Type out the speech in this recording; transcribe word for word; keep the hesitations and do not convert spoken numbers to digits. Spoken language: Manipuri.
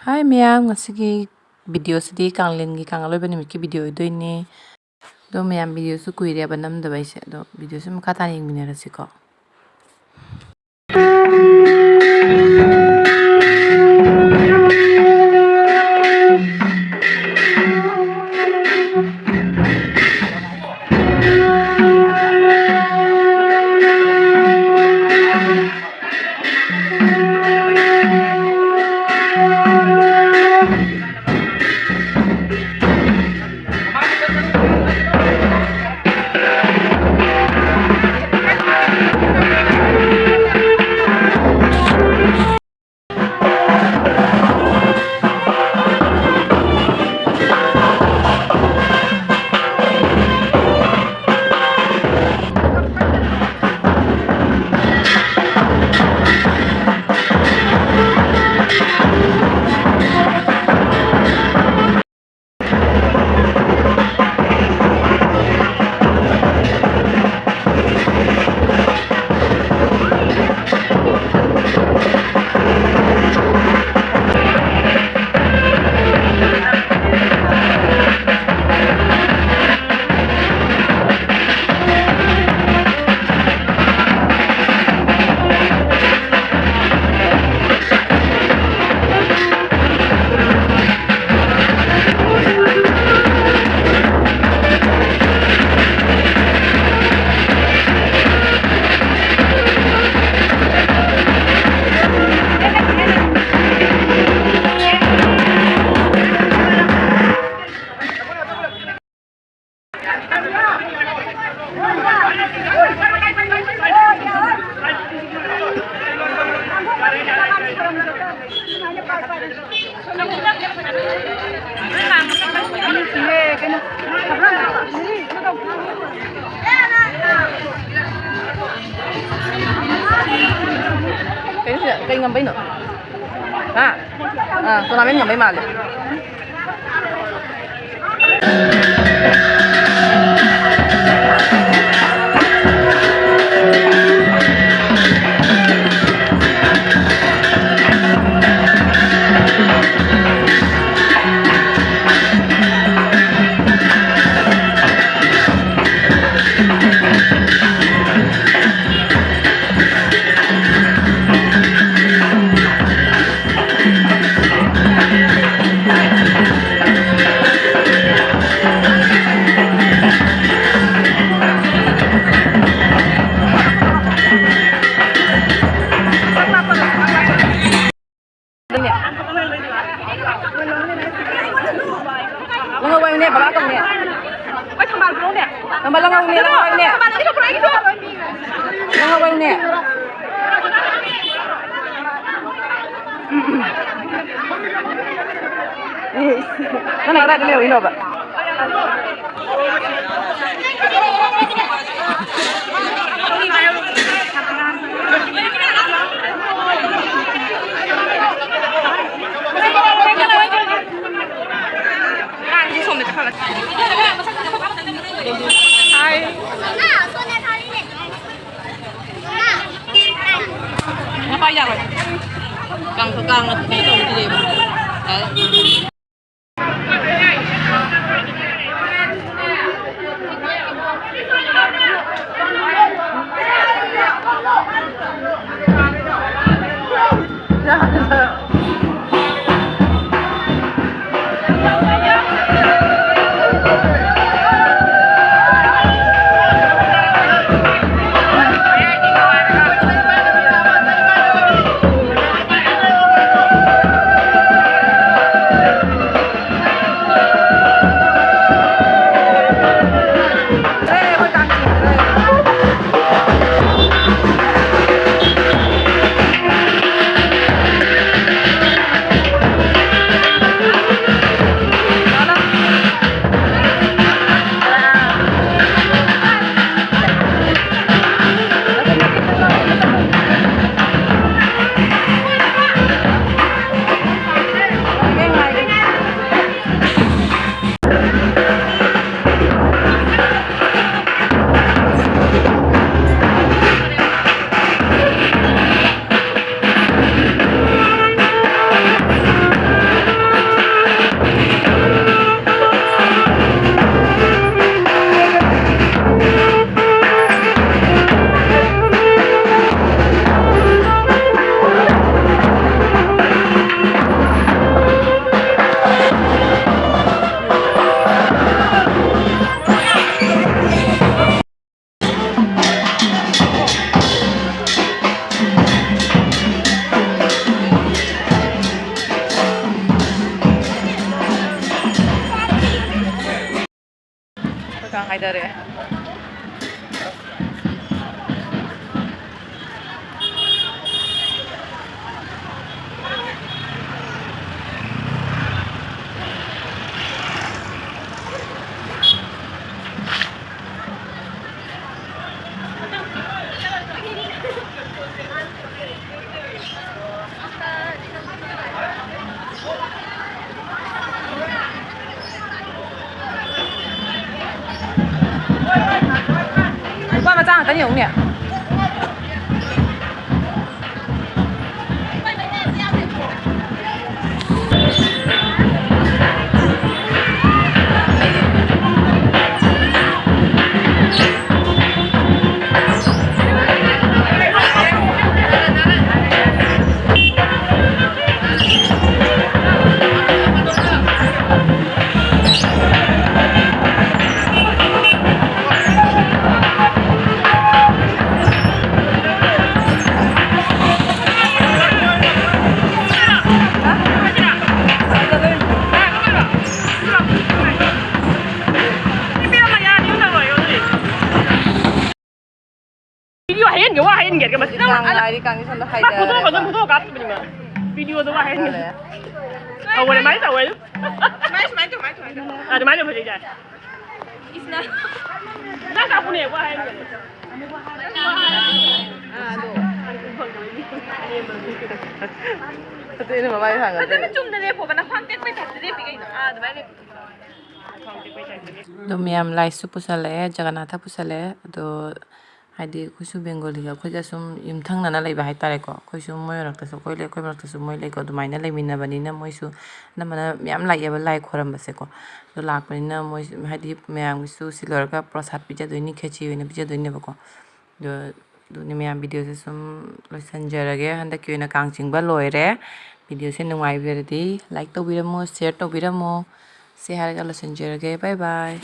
ꯍꯥꯏ ꯃꯌꯥꯝ, ꯉꯁꯤꯒꯤ ꯚꯤꯗꯤꯑꯣꯁꯤꯗꯤ ꯀꯥꯡꯂꯦꯟꯒꯤ ꯀꯥꯡꯂꯣꯏꯕ ꯅꯨꯃꯤꯠꯀꯤ ꯚꯤꯗꯤꯑꯣ ꯑꯣꯏꯗꯣꯏꯅꯦ꯫ ꯑꯗꯣ ꯃꯌꯥꯝ, ꯚꯤꯗꯤꯑꯣꯁꯨ ꯀꯨꯏꯔꯦꯕ ꯅꯝꯗꯕ ꯑꯩꯁꯦ, ꯑꯗꯣ ꯚꯤꯗꯤꯑꯣꯁꯤ ꯃꯈꯥ ꯇꯥꯅ ꯌꯦꯡꯃꯤꯟꯅꯔꯁꯤꯀꯣ꯫ ꯀꯩꯅꯣ ꯁꯤꯗ ꯀꯩ ꯉꯝꯕꯩꯅꯣ? ꯍꯥ? ꯑꯥ, ꯇꯣꯔꯅꯥꯃꯦꯟ ꯉꯝꯕꯩ ꯃꯥꯜꯂꯦ꯫ ꯂꯧꯍꯧꯕꯅꯦ, ꯕꯕꯥ ꯀꯧꯅꯦ꯫ ꯍꯣꯏ, ꯊꯝꯕꯥꯜ ꯄꯨꯔꯛꯎꯅꯦ꯫ ꯊꯝꯕꯥꯜ ꯂꯧꯍꯧꯕꯅꯦ, ꯂꯧꯍꯧꯕꯅꯦ꯫ ꯊꯝꯕꯥꯜ ꯑꯅꯤꯈꯛ ꯄꯨꯔꯛꯑꯣ, ꯑꯩꯒꯤꯁꯨ꯫ ꯂꯧꯍꯧꯕꯅꯦ꯫ ꯅꯪꯅ ꯀꯗꯥꯏꯗ ꯂꯩꯍꯧꯔꯤꯅꯣꯕ? ꯃꯄꯥ ꯌꯥꯔꯣꯏ꯫ ꯀꯥꯡ ꯀꯥꯡ ꯀꯩꯅꯣ ꯇꯧꯕꯗꯤ ꯂꯩꯕ꯫ ꯍꯥꯏꯇꯥꯔꯦ꯫ ꯅꯨꯄꯥ ꯃꯆꯥ ꯉꯥꯛꯇꯅꯤ ꯌꯦꯡꯉꯨꯅꯦ꯫ Video ꯍꯥꯏꯍꯟꯒꯦ, ꯋꯥ ꯍꯥꯏꯍꯟꯒꯦ, ꯃꯁꯤ ꯅꯪ ꯀꯥꯡ ꯉꯥꯏꯔꯤ, ꯀꯥꯡ ꯁꯣꯝꯗ ꯃꯥ ꯐꯣꯇꯣ ꯍꯥꯏꯗꯔꯦ꯫ ꯀꯥꯞꯇꯣꯏꯅꯤ, ꯃꯥ ꯐꯣꯇꯣ ꯀꯥꯞꯇꯣꯏꯅꯤ, ꯃꯥ ꯚꯤꯗꯤꯑꯣꯗꯣ ꯋꯥ ꯍꯥꯏꯍꯟꯒꯦ꯫ ꯇꯧꯕꯅꯦ, ꯃꯥꯏ ꯇꯧꯋꯦ꯫ ꯁꯨꯃꯥꯏ, ꯁꯨꯃꯥꯏ ꯇꯧ, ꯃꯥꯏ ꯇꯧ, ꯃꯥꯏ ꯇꯧ꯫ ꯑꯗꯨꯃꯥꯏꯅ ꯐꯖꯩ ꯇꯥꯏ꯫ ꯏꯁꯅ꯫ ꯅꯪ ꯀꯥꯞꯄꯨꯅꯦ, ꯋꯥ ꯍꯥꯏꯍꯟꯒꯦ꯫ ꯑꯗꯨ ꯑꯩꯅ ꯃꯃꯥꯏ ꯊꯥꯡꯒꯠꯂꯦ꯫ ꯐꯖꯅ ꯆꯨꯝꯅ ꯂꯦꯞꯄꯣꯕ, ꯅꯈ꯭ꯋꯥꯡ ꯇꯦꯛꯄꯩ ꯇꯥꯏꯞꯇ ꯂꯦꯞꯄꯤ ꯀꯩꯅꯣ? ꯑꯥ, ꯑꯗꯨꯃꯥꯏꯅ ꯂꯦꯞꯄꯣ꯫ ꯑꯗꯣ ꯃꯌꯥꯝ ꯂꯥꯏꯁꯨ ꯄꯨꯁꯜꯂꯛꯑꯦ, ꯖꯒꯅꯥꯊ ꯄꯨꯁꯜꯂꯛꯑꯦ꯫ ꯑꯗꯣ ꯍꯥꯏꯗꯤ ꯑꯩꯈꯣꯏꯁꯨ ꯕꯦꯡꯒꯣꯂꯤꯒ ꯑꯩꯈꯣꯏꯒ ꯁꯨꯝ ꯌꯨꯝꯊꯪꯅꯅ ꯂꯩꯕ ꯍꯥꯏꯇꯥꯔꯦꯀꯣ꯫ ꯑꯩꯈꯣꯏꯁꯨ ꯃꯣꯏ ꯃꯔꯛꯇꯁꯨ ꯑꯩꯈꯣꯏ ꯂꯩ, ꯑꯩꯈꯣꯏ ꯃꯔꯛꯇꯁꯨ ꯃꯣꯏ ꯂꯩꯀꯣ꯫ ꯑꯗꯨꯃꯥꯏꯅ ꯂꯩꯃꯤꯟꯅꯕꯅꯤꯅ ꯃꯣꯏꯁꯨ ꯑꯅꯝꯕꯅ ꯃꯌꯥꯝ ꯂꯥꯛꯑꯦꯕ ꯂꯥꯏ ꯈꯣꯏꯔꯝꯕꯁꯦꯀꯣ꯫ ꯑꯗꯣ ꯂꯥꯛꯄꯅꯤꯅ ꯃꯣꯏ ꯍꯥꯏꯗꯤ ꯃꯌꯥꯝꯒꯤꯁꯨ ꯁꯤ ꯂꯣꯏꯔꯒ ꯄ꯭ꯔꯁꯥꯗ ꯄꯤꯖꯗꯣꯏꯅꯤ, ꯈꯦꯆꯤ ꯑꯣꯏꯅ ꯄꯤꯖꯗꯣꯏꯅꯦꯕꯀꯣ꯫ ꯑꯗꯣ ꯑꯗꯨꯅꯤ ꯃꯌꯥꯝ, ꯚꯤꯗꯤꯑꯣꯁꯦ ꯁꯨꯝ ꯂꯣꯏꯁꯤꯟꯖꯔꯒꯦ꯫ ꯍꯟꯗꯛꯀꯤ ꯑꯣꯏꯅ ꯀꯥꯡ ꯆꯤꯡꯕ ꯂꯣꯏꯔꯦ꯫ ꯚꯤꯗꯤꯑꯣꯁꯦ ꯅꯨꯡꯉꯥꯏꯕꯤꯔꯗꯤ like ꯇꯧꯕꯤꯔꯝꯃꯣ, share ꯇꯧꯕꯤꯔꯝꯃꯣ꯫ ꯁꯤ ꯍꯥꯏꯔꯒ ꯂꯣꯏꯁꯤꯟꯖꯔꯒꯦ꯫ Bye bye꯫